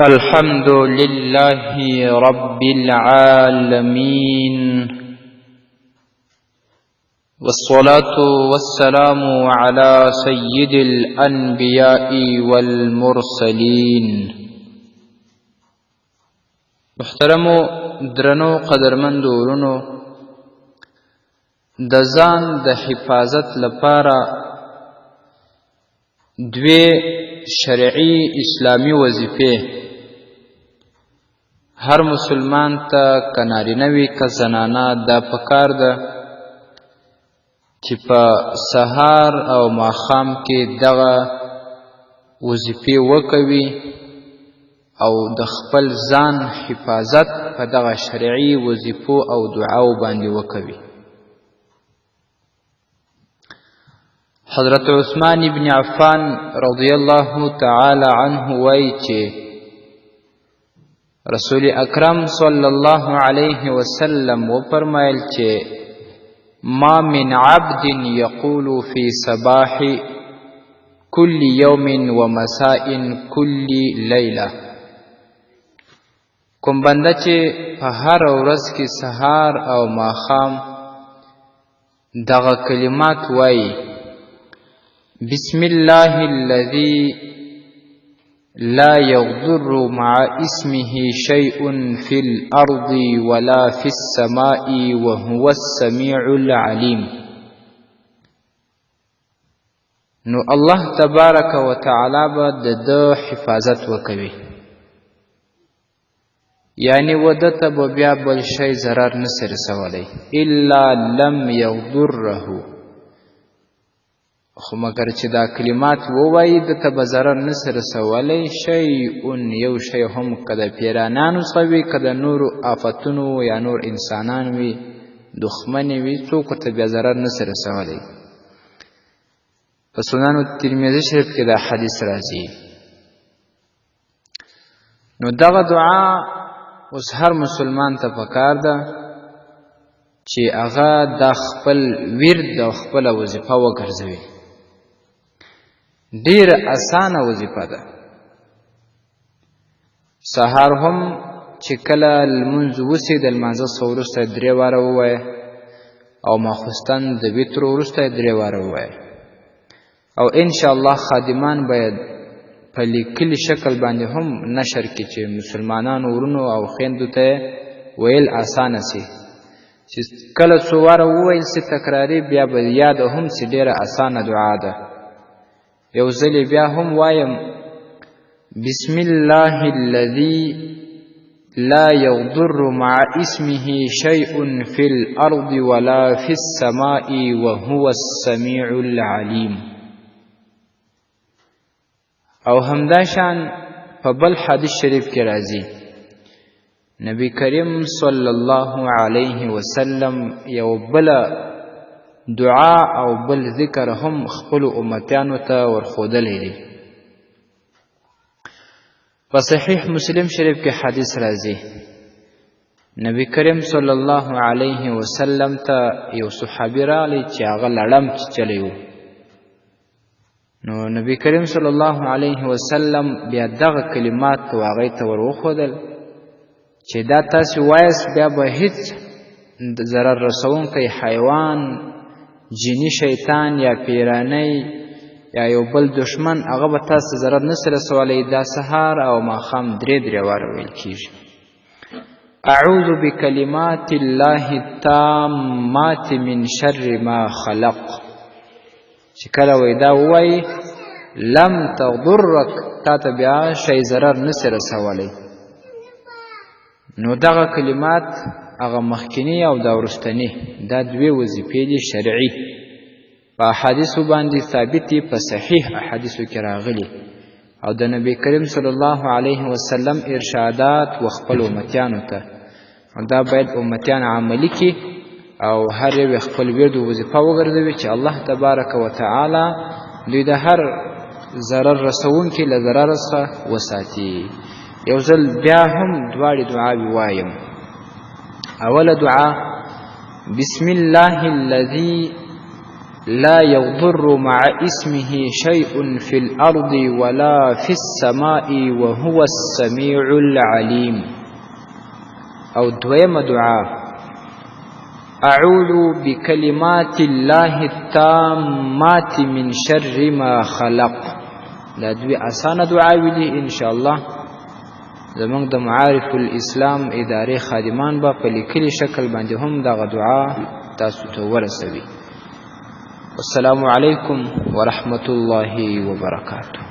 الحمد لله رب العالمين، والصلاة والسلام على سيد الأنبياء والمرسلين. محترمو درنو قدرمندو ورونو، د ځان د حفاظت لپاره دوې شرعي اسلامي وظیفې هر مسلمان ته، که نارینه وي که زنانه، دا پکار ده چې په سهار او ماښام کې دغه وظیفې وکوي او د خپل ځان حفاظت په دغه شرعي وظیفو او دعاو باندې وکوي. حضرت عثمان ابن عفان رضی الله تعالی عنه وایي چې رسول اکرم صلی الله علیه وسلم وفرمایل چې ما من عبد یقول فی صباح كل يوم ومساء كل لیله، کوم بنده چې په هر ورځ کې سهار او ماښام دغه کلمات وایي: بسم الله الذي لا يضر مع اسمه شيء في الأرض ولا في السماء وهو السميع العليم، نو الله تبارک وتعالی به د ده حفاظت وکوي، یعنی و ده ته به بیا بل شی ضرر نسی رسولی، الا لم یضره، خو مګر چې دا کلمات ووایي ده ته به ضرر نسی رسولی شیء، یو شی هم، که د پیرانانو څخه وي، که د نورو آفتونو یا نور انسانان وي، دښمنې وي، څوک ورته بیا ضرر نسی رسولی. په سنن ترمذي شریف کې دا حدیث راځي. نو دغه دعا اوس هر مسلمان ته پکار ده چې هغه دا خپل ورد او خپله وظیفه وګرځوي. ډیره اسانه وظیفه ده. سهار هم چې کله لمونځ وسي، د لمانځه څخه وروسته درې واره ووایه، او ماخوستن د وترو وروسته درې واره ووایه. او ان شاء الله خادمان باید په لیکلي شکل باندې هم نشر کړي چې مسلمانانو ورونو او خویندو ته ویل اسانه سي، چې کله څو واره وویل سي تکراري، بیا به یاد هم سي. ډېره اسانه دعا ده. یو ځل بیا هم وایم: بسم الله الذي لا يضر مع اسمه شيء في الأرض ولا في السماء وهو السميع العليم. او همداشان په بل حدیث شریف کې راځي، نبی کریم صلی الله علیه وسلم یو بل دعا او بل ذکر هم خپل امتیانو ته ورښودلی دی. په صحیح مسلم شریف کې حدیث راځي، نبی کریم صلی الله علیه وسلم ته یو صحابي راغلی چې هغه لړم چیچلی و. نو نبی کریم صلی الله علیه وسلم بیا دغه کلمات هغې ته ور وښودل چې دا تاسې وایاست، بیا به هیڅ ضرر رسوونکی حیوان، جني شیطان یا پیرانی یا یو بل دشمن، هغه به تاسو ته ضرر نسی رسولی. دا سهار او ماښام درې درې واره ویل کیږي: اعوذ بکلمات الله التامات من شر ما خلق. چې کله وای دا ووایي، لم تضرک، تا ته بیا شی ضرر نسی رسولی. نو دغه کلمات، هغه مخکنی او دا وروستنی، دا دوې وظیفې دي شرعي، په احادیثو باندې ثابتې، په صحیح احادیثو کې راغلي، او د نبی کریم صلی الله علیه وسلم ارشادات و خپل امتیانو ته. دا باید امتیان عملي کړي او هر یو خپل ورد او وظیفه وګرځوي چې الله تبارک وتعالی دوی د هر ضرر رسوونکي له ضرر څخه وساتي. یو ځل بیا هم دواړې دعاوې وایم. اوله دعا: بسم الله الذي لا يضر مع اسمه شيء في الأرض ولا في السماء وهو السميع العليم. او دویمه دعا: اعوذ بکلمات الله التامات من شر ما خلق. دا دوی اسانه دعاوې دي. ان شاء الله زمونږ د معارف الاسلام ادارې خادمان به په لیکلي شکل باندې هم دغه دعا تاسو ته ورسوي. والسلام علیکم ورحمت الله وبرکاته.